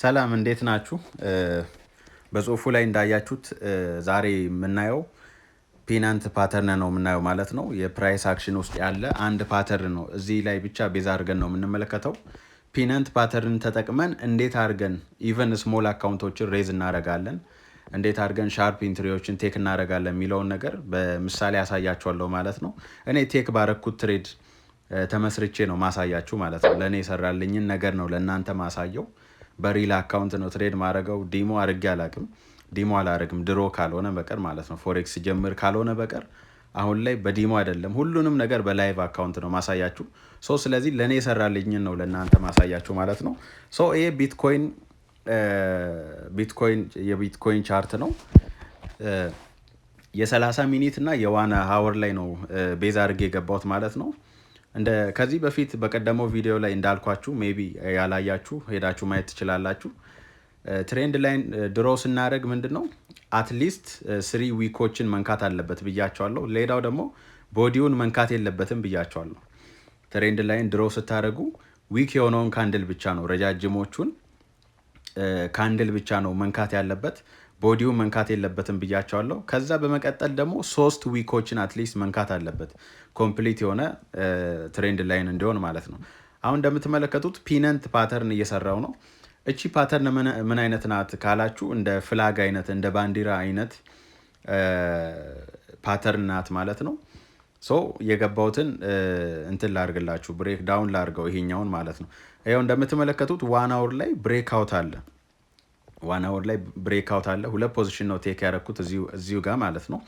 ሰላም፣ እንዴት ናችሁ? በጽሁፉ ላይ እንዳያችሁት ዛሬ የምናየው pennant pattern ነው የምናየው ማለት ነው። የ price action ውስጥ ያለ አንድ pattern ነው። እዚህ ላይ ብቻ base አድርገን ነው የምንመለከተው። Pennant pattern ተጠቅመን እንዴት አድርገን even small account ኦችን raise እናደርጋለን፣ እንዴት አድርገን sharp entry ዎችን take እናደርጋለን የሚለውን ነገር በምሳሌ አሳያችኋለሁ ማለት ነው። እኔ take ባረኩት trade ተመስርቼ ነው ማሳያችሁ ማለት ነው። ለእኔ የሰራልኝን ነገር ነው ለእናንተ ማሳየው። በ real account ነው trade ማድረገው። Demo አድርጌ አላቅም። Demo አላረግም ድሮ ካልሆነ በቀር ማለት ነው። Forex ስጀምር ካልሆነ በቀር አሁን ላይ በ demo አይደለም፣ ሁሉንም ነገር በ live account ነው ማሳያችሁ። So ስለዚህ ለእኔ የሰራልኝን ነው ለእናንተ ማሳያችሁ ማለት ነው። So ይሄ ቢትኮይን የቢትኮይን chart ነው። የ30 minute እና የ 1 hour ላይ ነው base አድርጌ የገባሁት ማለት ነው። እንደ ከዚህ በፊት በቀደመው ቪዲዮ ላይ እንዳልኳችሁ፣ maybe ያላያችሁ ሄዳችሁ ማየት ትችላላችሁ። Trend line draw ስናደርግ ምንድን ነው at least three wick ኦችን መንካት አለበት ብያችኋለሁ። ሌላው ደግሞ body ውን መንካት የለበትም ብያችኋለሁ። Trend line draw ስታደርጉ wick የሆነውን candle ብቻ ነው፣ ረጃጅሞቹን candle ብቻ ነው መንካት ያለበት፣ body ውን መንካት የለበትም ብያችኋለሁ። ከዛ በመቀጠል ደግሞ ሶስት wick ኦችን at least መንካት አለበት complete የሆነ trend line እንዲሆን ማለት ነው። አሁን እንደምትመለከቱት pennant pattern እየሰራው ነው። እቺ pattern ምን አይነት ናት ካላችሁ እንደ flag አይነት፣ እንደ ባንዲራ አይነት pattern ናት ማለት ነው። So የገባሁትን እንትን ላርግላችሁ፣ break down ላርገው ይሄኛውን ማለት ነው። ይኸው እንደምትመለከቱት 1 hour ላይ breakout አለ። 1 hour ላይ breakout አለ። ሁለት position ነው take ያደረኩት እዚሁ ጋር ማለት ነው።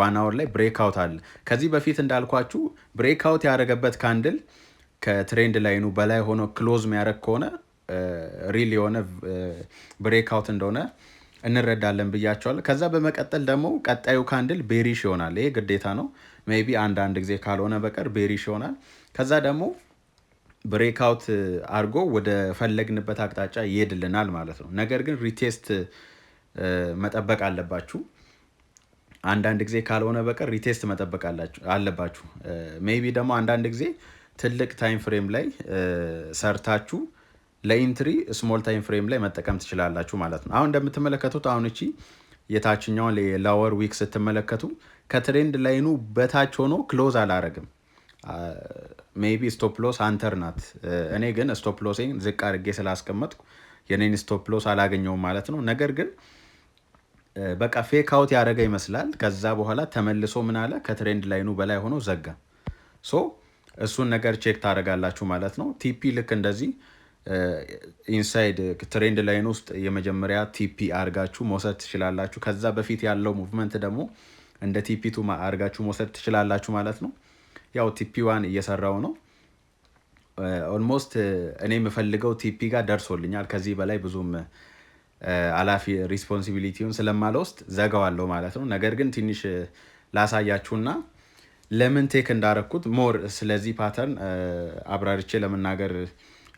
1 hour ላይ breakout አለ። ከዚህ በፊት እንዳልኳችሁ breakout ያደረገበት candle ከ trend line ኑ በላይ ሆኖ close የሚያደርግ ከሆነ real የሆነ breakout እንደሆነ እንረዳለን ብያችኋለሁ። ከዛ በመቀጠል ደግሞ ቀጣዩ candle bearish ይሆናል። ይሄ ግዴታ ነው። Maybe አንዳንድ ጊዜ ካልሆነ በቀር bearish ይሆናል። ከዛ ደግሞ breakout አድርጎ ወደ ፈለግንበት አቅጣጫ ይሄድልናል ማለት ነው። ነገር ግን retest መጠበቅ አለባችሁ። አንዳንድ ጊዜ ካልሆነ በቀር retest መጠበቅ አለባችሁ። Maybe ደግሞ አንዳንድ ጊዜ ትልቅ time frame ላይ ሰርታችሁ ለ entry small time frame ላይ መጠቀም ትችላላችሁ ማለት ነው። አሁን እንደምትመለከቱት አሁን እቺ የታችኛውን የ lower wick ስትመለከቱ ከ trend line ኑ በታች ሆኖ close አላረግም። Maybe stop loss hunter ናት። እኔ ግን stop loss ኤን ዝቅ አድርጌ ስላስቀመጥኩ የኔን stop loss አላገኘውም ማለት ነው። ነገር ግን በቃ fake out ያደረገ ይመስላል። ከዛ በኋላ ተመልሶ ምን አለ? ከ trend line ኑ በላይ ሆኖ ዘጋ። So እሱን ነገር check ታደርጋላችሁ ማለት ነው። TP ልክ እንደዚህ inside trend line ውስጥ የመጀመሪያ TP አርጋችሁ መውሰድ ትችላላችሁ። ከዛ በፊት ያለው movement ደግሞ እንደ TP two አርጋችሁ መውሰድ ትችላላችሁ ማለት ነው። ያው TP one እየሰራው ነው። Almost እኔ የምፈልገው TP ጋር ደርሶልኛል። ከዚህ በላይ ብዙም አላፊ responsibility ውን ስለማልወስድ ዘጋዋለሁ ማለት ነው። ነገር ግን ትንሽ ላሳያችሁና ለምን take እንዳረኩት more ስለዚህ pattern አብራርቼ ለመናገር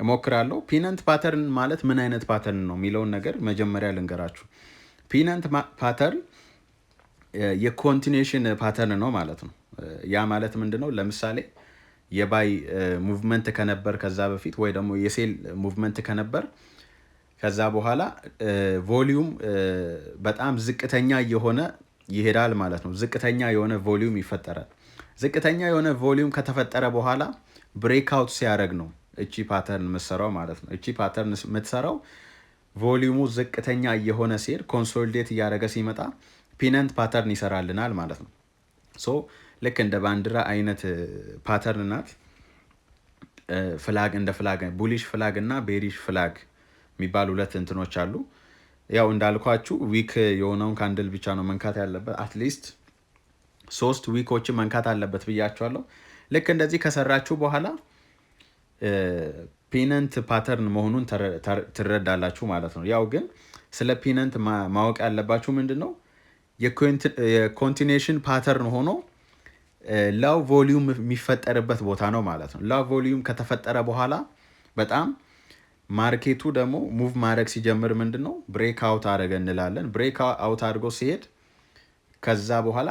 እሞክራለሁ። Pennant pattern ማለት ምን አይነት pattern ነው የሚለውን ነገር መጀመሪያ ልንገራችሁ። Pennant pattern የ continuation pattern ነው ማለት ነው። ያ ማለት ምንድን ነው? ለምሳሌ የ buy movement ከነበር ከዛ በፊት ወይ ደግሞ የ sell movement ከነበር ከዛ በኋላ volume በጣም ዝቅተኛ እየሆነ ይሄዳል ማለት ነው። ዝቅተኛ የሆነ volume ይፈጠራል። ዝቅተኛ የሆነ volume ከተፈጠረ በኋላ breakout ሲያደርግ ነው እቺ pattern የምትሰራው ማለት ነው። እቺ pattern የምትሰራው volume ሙ ዝቅተኛ እየሆነ ሲሄድ፣ consolidate እያደረገ ሲመጣ pennant pattern ይሰራልናል ማለት ነው። So ልክ እንደ ባንዲራ አይነት pattern ናት። Flag እንደ flag፣ bullish flag እና bearish flag የሚባሉ ሁለት እንትኖች አሉ። ያው እንዳልኳችሁ wick የሆነውን candle ብቻ ነው መንካት ያለበት። At least ሶስት wick ኦችን መንካት አለበት ብያችኋለሁ። ልክ እንደዚህ ከሰራችሁ በኋላ pennant pattern መሆኑን ትረዳላችሁ ማለት ነው። ያው ግን ስለ pennant ማወቅ ያለባችሁ ምንድን ነው? የ continuation pattern ሆኖ low volume የሚፈጠርበት ቦታ ነው ማለት ነው። Low volume ከተፈጠረ በኋላ በጣም market ኡ ደግሞ move ማድረግ ሲጀምር ምንድን ነው breakout አደረገ እንላለን። Breakout አድርጎ ሲሄድ ከዛ በኋላ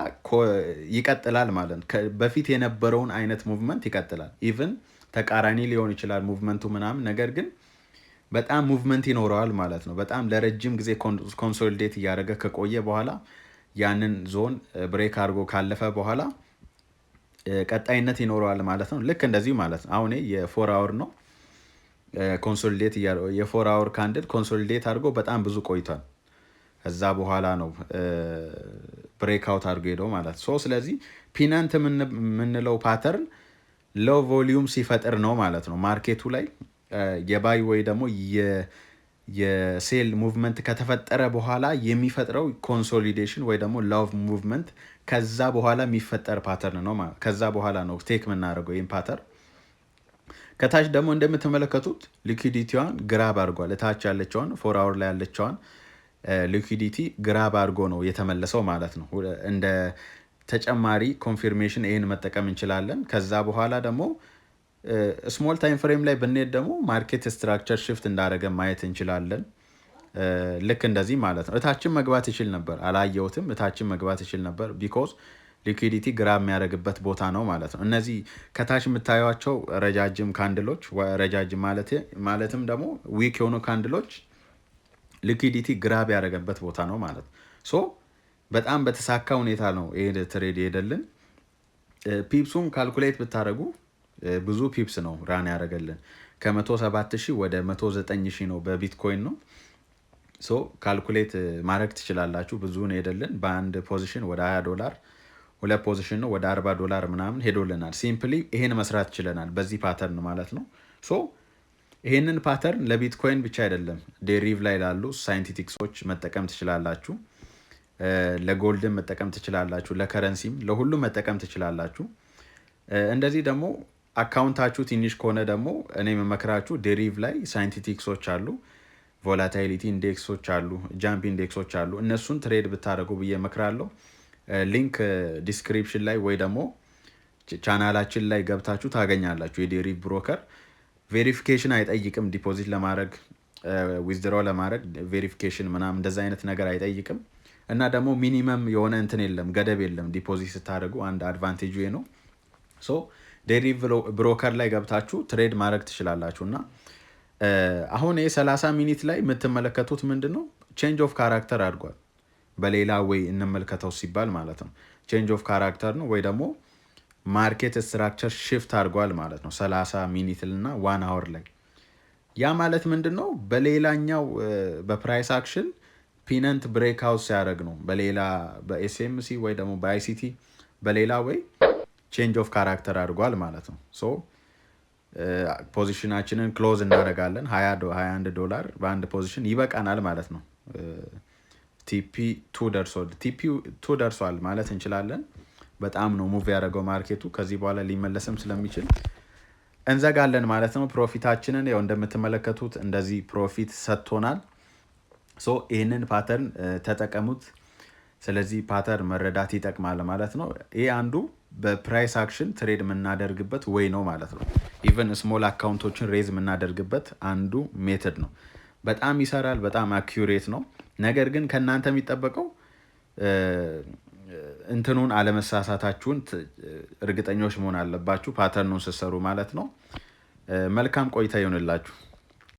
ይቀጥላል ማለት ነው። በፊት የነበረውን አይነት movement ይቀጥላል። Even ተቃራኒ ሊሆን ይችላል movement ኡ ምናምን፣ ነገር ግን በጣም movement ይኖረዋል ማለት ነው። በጣም ለረጅም ጊዜ consolidate እያደረገ ከቆየ በኋላ፣ ያንን zone break አድርጎ ካለፈ በኋላ ቀጣይነት ይኖረዋል ማለት ነው። ልክ እንደዚሁ ማለት ነው። አሁን የ 4 hour ነው consolidate፣ የ 4 hour candle consolidate አድርጎ በጣም ብዙ ቆይቷል። ከዛ በኋላ ነው breakout አድርጎ ሄደው ማለት። So ስለዚህ pennant የምንለው pattern low volume ሲፈጥር ነው ማለት ነው። Market ኡ ላይ የ buy ወይ ደግሞ የ sell movement ከተፈጠረ በኋላ የሚፈጥረው consolidation ወይ ደግሞ low movement ከዛ በኋላ የሚፈጠር pattern ነው ማለት። ከዛ በኋላ ነው take የምናደርገው ይህን pattern። ከታች ደግሞ እንደምትመለከቱት liquidity ዋን grab አድርጓል። እታች ያለችዋን፣ 4 hour ላይ ያለችዋን liquidity grab አድርጎ ነው የተመለሰው ማለት ነው። እንደ ተጨማሪ confirmation ይህን መጠቀም እንችላለን። ከዛ በኋላ ደግሞ small time frame ላይ ብንሄድ ደግሞ market structure shift እንዳደረገ ማየት እንችላለን። ልክ እንደዚህ ማለት ነው። እታችን መግባት ይችል ነበር፣ አላየሁትም። እታችን መግባት ይችል ነበር because liquidity grab የሚያደርግበት ቦታ ነው ማለት ነው። እነዚህ ከታች የምታዩቸው ረጃጅም candle ኦች፣ ረጃጅም ማለትም ደግሞ wick የሆኑ candle ኦች liquidity grab ያደረገበት ቦታ ነው ማለት ነው። So በጣም በተሳካ ሁኔታ ነው ይሄ trade የሄደልን። Pips ኡን calculate ብታደርጉ ብዙ pips ነው run ያደረገልን። ከ107 ሺህ ወደ 109 ሺህ ነው፣ በቢትኮይን ነው። So calculate ማድረግ ትችላላችሁ። ብዙ ነው የሄደልን። በአንድ position ወደ 20 ዶላር፣ ሁለት position ነው ወደ 40 ዶላር ምናምን ሄዶልናል። Simply ይሄን መስራት ችለናል በዚህ pattern ማለት ነው። So ይሄንን pattern ለቢትኮይን ብቻ አይደለም፣ Deriv ላይ ላሉ synthetics ኦች መጠቀም ትችላላችሁ። ለ gold ም መጠቀም ትችላላችሁ። ለ currency ም ለሁሉም መጠቀም ትችላላችሁ። እንደዚህ ደግሞ account ኣችሁ ትንሽ ከሆነ ደግሞ እኔ የምመክራችሁ Deriv ላይ synthetics ኦች አሉ፣ volatility index ኦች አሉ፣ jump index ኦች አሉ። እነሱን trade ብታደርጉ ብዬ እመክራለሁ። Link description ላይ ወይ ደግሞ ቻናላችን ላይ ገብታችሁ ታገኛላችሁ። የ Deriv broker verification አይጠይቅም። Deposit ለማድረግ፣ withdraw ለማድረግ verification ምናምን እንደዛ አይነት ነገር አይጠይቅም። እና ደግሞ minimum የሆነ እንትን የለም፣ ገደብ የለም። Deposit ስታደርጉ አንድ advantage ኡ ነው። So Deriv broker ላይ ገብታችሁ trade ማድረግ ትችላላችሁ። እና አሁን ይህ 30 minute ላይ የምትመለከቱት ምንድን ነው? Change of character አድርጓል። በሌላ way እንመልከተው ሲባል ማለት ነው። Change of character ነው ወይ ደግሞ market structure shift አድርጓል ማለት ነው። 30 minute እና 1 hour ላይ ያ ማለት ምንድን ነው? በሌላኛው በ price action pennant breakout ሲያደርግ ነው። በሌላ በ SMC ወይ ደግሞ በ ICT በሌላ way change of character አድርጓል ማለት ነው። So position ኣችንን close እናደርጋለን። 21 ዶላር በአንድ position ይበቃናል ማለት ነው። TP 2 ደርሷል ማለት እንችላለን። በጣም ነው move ያደረገው market ኡ። ከዚህ በኋላ ሊመለስም ስለሚችል እንዘጋለን ማለት ነው። Profit ኣችንን ያው እንደምትመለከቱት እንደዚህ profit ሰጥቶናል። So ይህንን pattern ተጠቀሙት። ስለዚህ pattern መረዳት ይጠቅማል ማለት ነው። ይህ አንዱ በ price action trade የምናደርግበት way ነው ማለት ነው። Even small account ኦችን raise የምናደርግበት አንዱ method ነው። በጣም ይሰራል፣ በጣም accurate ነው። ነገር ግን ከእናንተ የሚጠበቀው እንትኑን አለመሳሳታችሁን እርግጠኞች መሆን አለባችሁ፣ pattern ኡን ስትሰሩ ማለት ነው። መልካም ቆይታ ይሁንላችሁ።